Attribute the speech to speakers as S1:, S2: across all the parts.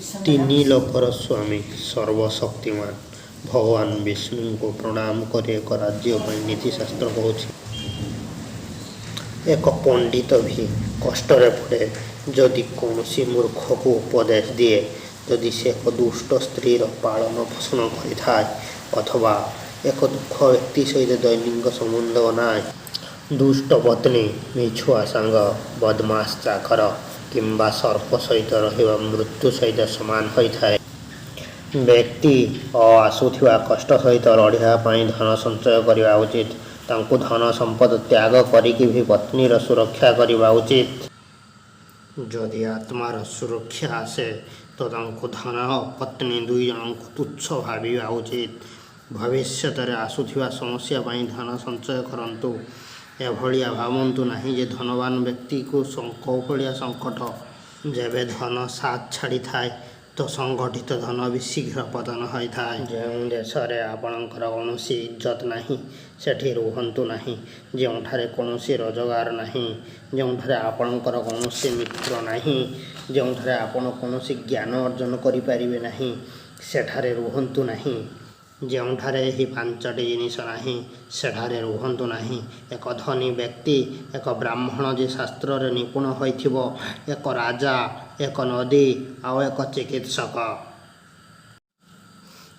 S1: ତିନି ଲୋକର ସ୍ୱାମୀ ସର୍ବଶକ୍ତିମାନ ଭଗବାନ ବିଷ୍ଣୁଙ୍କୁ ପ୍ରଣାମ କରି ଏକ ରାଜ୍ୟ ପାଇଁ ନୀତିଶାସ୍ତ୍ର କହୁଛି। ଏକ ପଣ୍ଡିତ ବି କଷ୍ଟରେ ପଡ଼େ ଯଦି କୌଣସି ମୂର୍ଖକୁ ଉପଦେଶ ଦିଏ। ଯଦି ସେ ଏକ ଦୁଷ୍ଟ ସ୍ତ୍ରୀର ପାଳନପୋଷଣ କରିଥାଏ ଅଥବା ଏକ ଦୁଃଖ ବ୍ୟକ୍ତି ସହିତ ଦୈନିକ ସମ୍ବନ୍ଧ ବନାଏ। ଦୁଷ୍ଟ ପତ୍ନୀ, ମିଛୁଆ ସାଙ୍ଗ, ବଦମାସ ଚାକର କିମ୍ବା ସର୍ପ ସହିତ ରହିବା ମୃତ୍ୟୁ ସହିତ ସମାନ ହୋଇଥାଏ। ବ୍ୟକ୍ତି ଆସୁଥିବା କଷ୍ଟ ସହିତ ଲଢ଼ିବା ପାଇଁ ଧନ ସଞ୍ଚୟ କରିବା ଉଚିତ। ତାଙ୍କୁ ଧନ ସମ୍ପଦ ତ୍ୟାଗ କରିକି ବି ପତ୍ନୀର ସୁରକ୍ଷା କରିବା ଉଚିତ। ଯଦି ଆତ୍ମାର ସୁରକ୍ଷା ଆସେ ତ ତାଙ୍କୁ ଧନ ଓ ପତ୍ନୀ ଦୁଇଜଣଙ୍କୁ ତୁଚ୍ଛ ଭାବିବା ଉଚିତ। ଭବିଷ୍ୟତରେ ଆସୁଥିବା ସମସ୍ୟା ପାଇଁ ଧନ ସଞ୍ଚୟ କରନ୍ତୁ। ଏଭଳିଆ ଭାବନ୍ତୁ ନାହିଁ ଯେ ଧନବାନ ବ୍ୟକ୍ତିକୁ କେଉଁ ଭଳିଆ ସଙ୍କଟ। ଯେବେ ଧନ ସାଥ ଛାଡ଼ିଥାଏ ତ ସଂଗଠିତ ଧନ ବି ଶୀଘ୍ର ପତନ ହୋଇଥାଏ। ଯେଉଁ ଦେଶରେ ଆପଣଙ୍କର କୌଣସି ଇଜ୍ଜତ ନାହିଁ, ସେଠି ରୁହନ୍ତୁ ନାହିଁ। ଯେଉଁଠାରେ କୌଣସି ରୋଜଗାର ନାହିଁ, ଯେଉଁଠାରେ ଆପଣଙ୍କର କୌଣସି ମିତ୍ର ନାହିଁ, ଯେଉଁଠାରେ ଆପଣ କୌଣସି ଜ୍ଞାନ ଅର୍ଜନ କରିପାରିବେ ନାହିଁ, ସେଠାରେ ରୁହନ୍ତୁ ନାହିଁ। ଯେଉଁଠାରେ ଏହି ପାଞ୍ଚଟି ଜିନିଷ ନାହିଁ, ସେଠାରେ ରୁହନ୍ତୁ ନାହିଁ: ଏକ ଧନୀ ବ୍ୟକ୍ତି, ଏକ ବ୍ରାହ୍ମଣ ଯେ ଶାସ୍ତ୍ରରେ ନିପୁଣ ହୋଇଥିବ, ଏକ ରାଜା, ଏକ ନଦୀ ଆଉ ଏକ ଚିକିତ୍ସକ।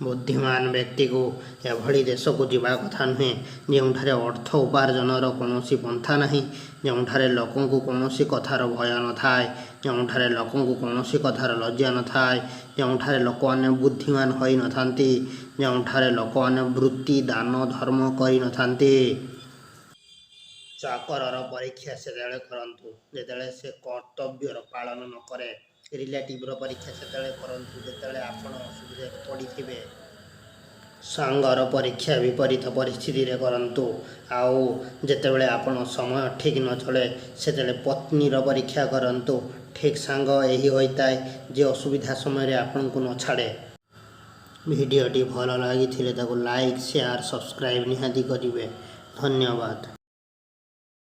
S1: ବୁଦ୍ଧିମାନ ବ୍ୟକ୍ତିକୁ ଏଭଳି ଦେଶକୁ ଯିବା କଥା ନୁହେଁ ଯେଉଁଠାରେ ଅର୍ଥ ଉପାର୍ଜନର କୌଣସି ପନ୍ଥା ନାହିଁ, ଯେଉଁଠାରେ ଲୋକଙ୍କୁ କୌଣସି କଥାର ଭୟ ନଥାଏ, ଯେଉଁଠାରେ ଲୋକଙ୍କୁ କୌଣସି କଥାର ଲଜ୍ଜା ନଥାଏ, ଯେଉଁଠାରେ ଲୋକମାନେ ବୁଦ୍ଧିମାନ ହୋଇନଥାନ୍ତି, ଯେଉଁଠାରେ ଲୋକମାନେ ବୃତ୍ତି, ଦାନ, ଧର୍ମ କରିନଥାନ୍ତି। ଚାକରର ପରୀକ୍ଷା ସେତେବେଳେ କରନ୍ତୁ ଯେତେବେଳେ ସେ କର୍ତ୍ତବ୍ୟର ପାଳନ ନ କରେ। ରିଲେଟିଭର ପରୀକ୍ଷା ସେତେବେଳେ କରନ୍ତୁ ଯେତେବେଳେ ଆପଣ ଅସୁବିଧାରେ ପଡ଼ିଥିବେ। ସାଙ୍ଗର ପରୀକ୍ଷା ବିପରୀତ ପରିସ୍ଥିତିରେ କରନ୍ତୁ। ଆଉ ଯେତେବେଳେ ଆପଣ ସମୟ ଠିକ୍ ନ ଚଳେ, ସେତେବେଳେ ପତ୍ନୀର ପରୀକ୍ଷା କରନ୍ତୁ। ଠିକ୍ ସାଙ୍ଗ ଏହି ହୋଇଥାଏ ଯେ ଅସୁବିଧା ସମୟରେ ଆପଣଙ୍କୁ ନ ଛାଡ଼େ। ଭିଡ଼ିଓଟି ଭଲ ଲାଗିଥିଲେ ତାକୁ ଲାଇକ୍, ସେୟାର, ସବସ୍କ୍ରାଇବ୍ ନିହାତି କରିବେ। ଧନ୍ୟବାଦ।